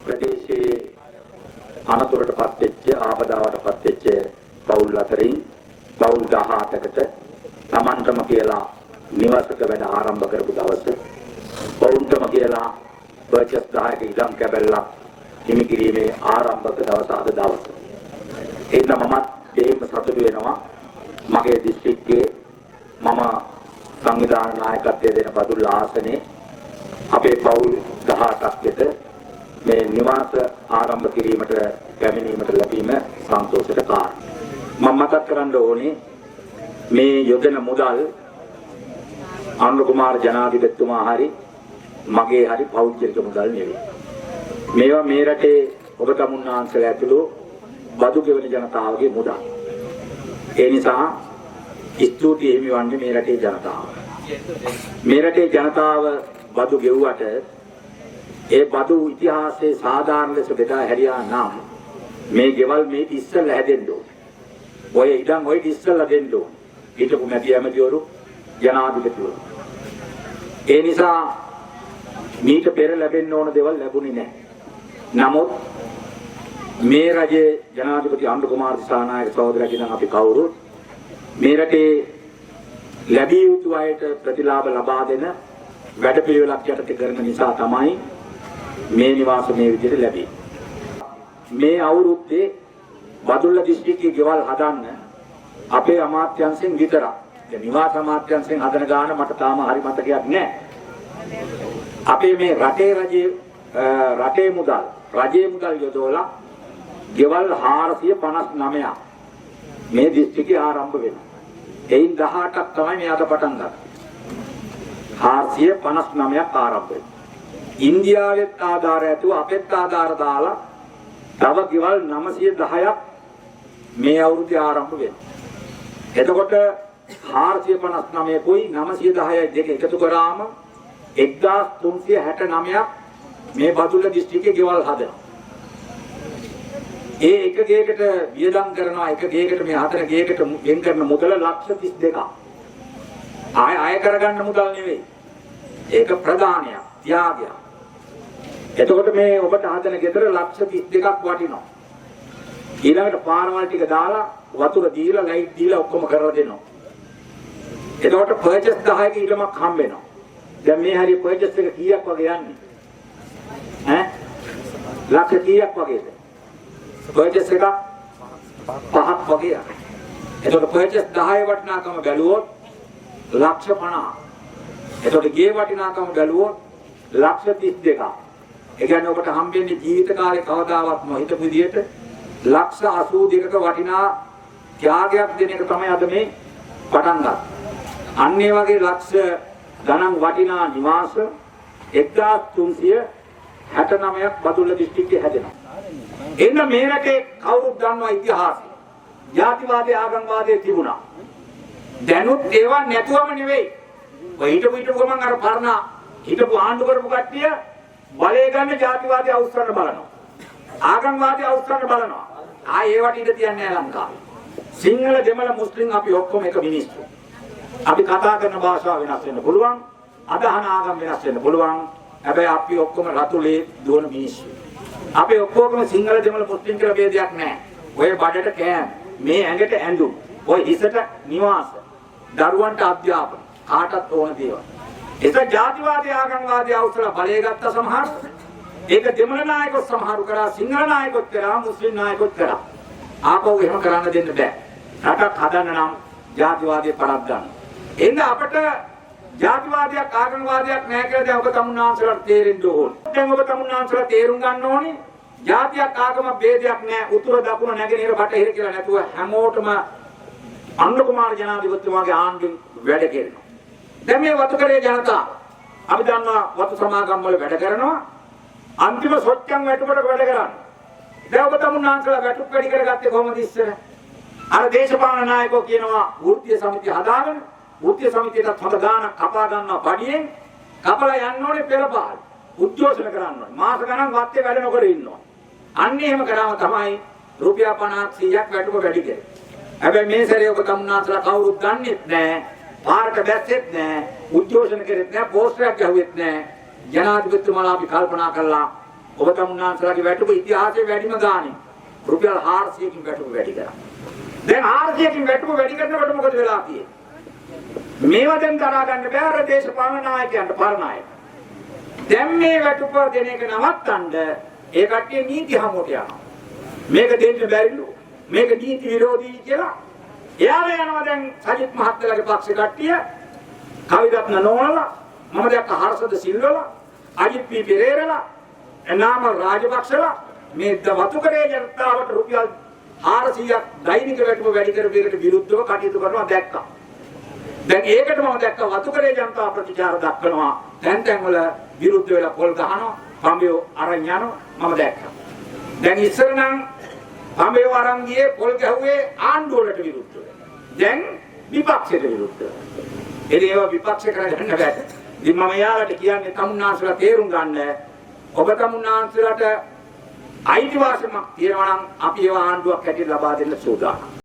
ප්‍රදේශයේ අනතුරටපත් වෙච්ච ආපදාවටපත් වෙච්ච පවුල් අතරින් පවුල් 18කට තමන්ටම කියලා නිවසක වැඩ ආරම්භ කරපු දවස, පවුල්ටම කියලා පර්චස් 10ක ඉඩම් කැබැල්ලක් හිමි කිරීමේ ආරම්භක දවස අද දවස. ඒ හින්දා මමත් එහෙම සතුටු වෙනවා. මගේ දිස්ත්‍රික්කයේ මම සංවිධාන නායකත්වය දෙන බදුල්ල ආසනේ අපේ පවුල් 18ක් වෙත මේ නිවාස ආරම්භ කිරීමට පැමිණීමට ලැබීම සන්තෝෂයට කාරණා. මම මතක් කරන්න ඕනේ මේ යොදන මුදල් අනුර කුමාර ජනාධිපතිතුමා හරි මගේ හරි පෞද්ගලික මුදල් නෙවෙයි. මේවා මේ රටේ ඔබ තමුන්නාන්සලා ඇතුළු බදු ගෙවන ජනතාවගේ මුදල්. ඒ නිසා ස්තුතිය හිමි වන්නේ මේ රටේ ජනතාව. මේ රටේ ජනතාව බදු ගෙව්වට ඒ බදු ඉතිහාසයේ සාධාරණ ලෙස බෙදා හැරියා නම් මේ ගෙවල් මේ ඉස්සෙල්ලා හැදෙන්න ඕනේ. ඔය ඉඩම් ඔය ඉස්සෙල්ලා දෙන්න ඕනේ. හිටපු මැති ඇමතිවරු ජනාධිපතිවරු. ඒ නිසා මීට පෙර ලැබෙන්න ඕන දේවල් ලැබුණේ නැහැ. නමුත් මේ රජයේ ජනාධිපති අනුර කුමාර දිසානායක සහෝදරයා නම් අපි කවුරුත් මේ රටේ ලැබිය යුතු අයට ප්‍රතිලාභ ලබා දෙන වැඩපිළිවෙලක් යටතේ කරන නිසා තමයි මේ නිවාස මේ විදිහට ලැබෙන්නේ. මේ අවුරුද්දේ බදුල්ල දිස්ත්‍රික්කයේ ගෙවල් හදන්න අපේ අමාත්‍යංශයෙන් විතරක්. දැන් නිවාස අමාත්‍යංශයෙන් හදන ගාන මට තාම හරි මතකයක් නෑ. අපේ මේ රටේ රජයේ රටේ මුදල් රජයේ මුදල් යොදවලා ගෙවල් 459ක් මේ දිස්ත්‍රික්කේ ආරම්භ වෙනවා. එයින් 18ක් තමයි මේ අද පටන් ගන්නේ. 459ක් ආරම්භ වෙනවා. ඉන්දියාවෙත් ආධාර ඇතුව අපෙත් ආධාර දාලා තව ගෙවල් 910ක් මේ අවුරුද්දේ ආරම්භ වෙනවා. එතකොට 459 කුයි 910යි දෙක එකතු කරාම 1369ක් මේ බදුල්ල දිස්ත්‍රික්කයේ ගෙවල් හදනවා. ඒ එක ගේකට වියදම් කරනවා, එක ගේකට මේ හතර ගේකට වෙන් කරන මුදල ලක්ෂ 32ක්. ආය ආය කරගන්න මුදල් නෙවෙයි. ඒක ප්‍රදානයක්, ත්‍යාගයක්. එතකොට මේ ඔබට හදන ගෙදර ලක්ෂ 32ක් වටිනවා. ඊළඟට පාරවල් ටික දාලා වතුර දීලා ලයිට් දීලා ඔක්කොම කරලා දෙනවා. එතකොට පර්චේස් 10ක ඊටමක් හම්බ වෙනවා. දැන් මේ හරිය පර්චේස් එක කීයක් වගේ යන්නේ? ඈ? ලක්ෂ කීයක් වගේද? පර්චේස් එකක් පහක් වගේ යනවා. එතකොට පර්චේස් 10 වටිනාකම බැලුවොත් ලක්ෂ 50. එතකොට ගේ වටිනාකම බැලුවොත් ලක්ෂ 32ක්. ඒ කියන්නේ ඔබට හම්බෙන්නේ ජීවිත කාලේ කවදාවත් නොහිතපු විදියට ලක්ෂ 82ක වටිනා ත්‍යාගයක් දෙන එක තමයි අද මේ පටන් ගත්තේ. අන්න ඒ වගේ ලක්ෂ ගණන් වටිනා නිවාස 1369ක් බදුල්ල දිස්ත්‍රික්කයේ හැදෙනවා. එන්න මේ රටේ කවුරුත් දන්නවා ඉතිහාසය. ජාතිවාදී ආගම්වාදී තිබුණා. දැනුත් ඒවා නැතුවම නෙවෙයි. ඔය හිටපු හිටපු ගමන් අර පරණ හිටපු ආණ්ඩු කරපු කට්ටිය බලය ගන්න ජාතිවාදී අවුස්සන්න බලනවා. ආගම්වාදී අවුස්සන්න බලනවා. ආ ඒවට ඉඩ තියන්නේ නැහැ ලංකාවේ. සිංහල දෙමළ මුස්ලිම් අපි ඔක්කොම එක මිනිස්සු. අපි කතා කරන භාෂාව වෙනස් වෙන්න පුළුවන්. අදහන ආගම් වෙනස් වෙන්න පුළුවන්. හැබැයි අපි ඔක්කොම රතුලේ දුවන මිනිස්සු. අපි ඔක්කොම සිංහල දෙමළ මුස්ලිම් කියලා භේදයක් නැහැ. ඔය බඩට කෑම, මේ ඇඟට ඇඳුම්, ඔය හිසට නිවාස, දරුවන්ට අධ්‍යාපන, කාටත් ඕන දේවල්. ඒක ජාතිවාදී ආගම්වාදී අවසර බලය ගත්ත සමහර, ඒක දෙමළ නායකයෝ සමහරු කරා, සිංහල නායකයොත් කරා, මුස්ලිම් නායකයොත් කරා. ආපහු එහෙම කරන්න දෙන්න බෑ. රටක් හදන්න නම් ජාතිවාදී පරද්දන්න. එහෙනම් අපට ජාතිවාදයක් ආගම්වාදයක් නෑ කියලා දැන් ඔබ තමුන්නාන්සලාට තේරෙන්න ඕන. දැන් ඔබ තමුන්නාන්සලා තේරුම් ගන්න ඕනේ ජාතියක් ආගම භේදයක් නෑ. උතුර දකුණ නැගෙනහිර බටහිර කියලා නැතුව හැමෝටම අනුර කුමාර ජනාධිපතිතුමාගේ ආණ්ඩුවෙන් වැඩ කරනවා. දැන් මේ වතුකරේ ජනතාව අපි දන්නවා වතු සමාගම් වල වැඩ කරනවා. අන්තිම සොච්චම් වැටුපට වැඩ කරන්නේ. දැන් ඔබ තමුන්නාන්සලා වැටුප් වැඩි කරගත්තේ කොහොමද ඉස්සර? අර දේශපාලන නායකයෝ කියනවා වෘත්තීය සමිතිය හදාගෙන වෘත්තීය සමිතියටත් හොඳ ගාණක් කපා ගන්නවා පඩියෙන්. කපලා යන්න ඕනේ පෙරපාල. උද්ඝෝෂණ කරන්න ඕනේ. මාස ගණන් වත්තේ වැඩ නොකර ඉන්නවා. අන්න එහෙම කරාම තමයි රුපියල් 50ක් 100ක් වැටුප වැඩි කරන්නේ. හැබැයි මේ සැරේ ඔබ තමුන්නාන්සලා කවුරුත් දන්නේත් නෑ. පාරට බැස්සෙත් නෑ. උද්ඝෝෂණ කරෙත් නෑ. පෝස්ටරයක් ගැහුවෙත් නෑ. ජනාධිපතිතුමාලා අපි කල්පනා කළා ඔබ තමුන්නාන්සලාගේ වැටුප ඉතිහාසයේ වැඩිම ගානේ රුපියල් 400කින් වැටුප වැඩි කරා. දැන් 400කින් වැටුප වැඩි කරනකොට මොකද වෙලා තියෙන්නේ? මේවා දැන් දරා ගන්න බෑ අර දේශපාලන නායකයන්ට, පරණ අයට. දැන් මේ වැටුප දෙන එක නවත්තන්න ඒ කට්ටිය නීති හමුවට යනවා. මේක දෙන්න බැරිලු, මේක නීති විරෝධී කියලා එයාලා යනවා. දැන් සජිත් මහත්තයාගේ පක්ෂ කට්ටිය, කවිරත්න නෝනලා, මම දැක්ක හර්ෂද සිල්වලා, අජිත් පී පෙරේරලා, නාමල් රාජපක්ෂලා මේ වතුකරේ ජනතාවට රුපියල් 400ක් දෛනික වැටුප වැඩි කරපු එකට විරුද්ධව කටයුතු කරනවා දැක්කා. දැන් ඒකට මම දැක්කා වතුකරේ ජනතාව ප්‍රතිචාර දක්වනවා. තැන් තැන් වල විරුද්ධ වෙලා පොල් ගහනවා, පඹයෝ අරන් යනවා මම දැක්කා. දැන් ඉස්සර නම් පඹයෝ අරන් ගියේ පොල් ගැහුවේ ආණ්ඩුව වලට විරුද්ධව. දැන් විපක්ෂයට විරුද්ධව. ඉතින් ඒවා විපක්ෂ කරගන්න බෑ. ඉතින් මම යාලට කියන්නේ තමුන්නාන්සලා තේරුම් ගන්න, ඔබ තමුන්නාන්සලාට අයිතිවාසිකමක් තියෙනවා නම් අපි ඒවා ආණ්ඩුවක් හැටියට ලබා දෙන්න සූදානම්.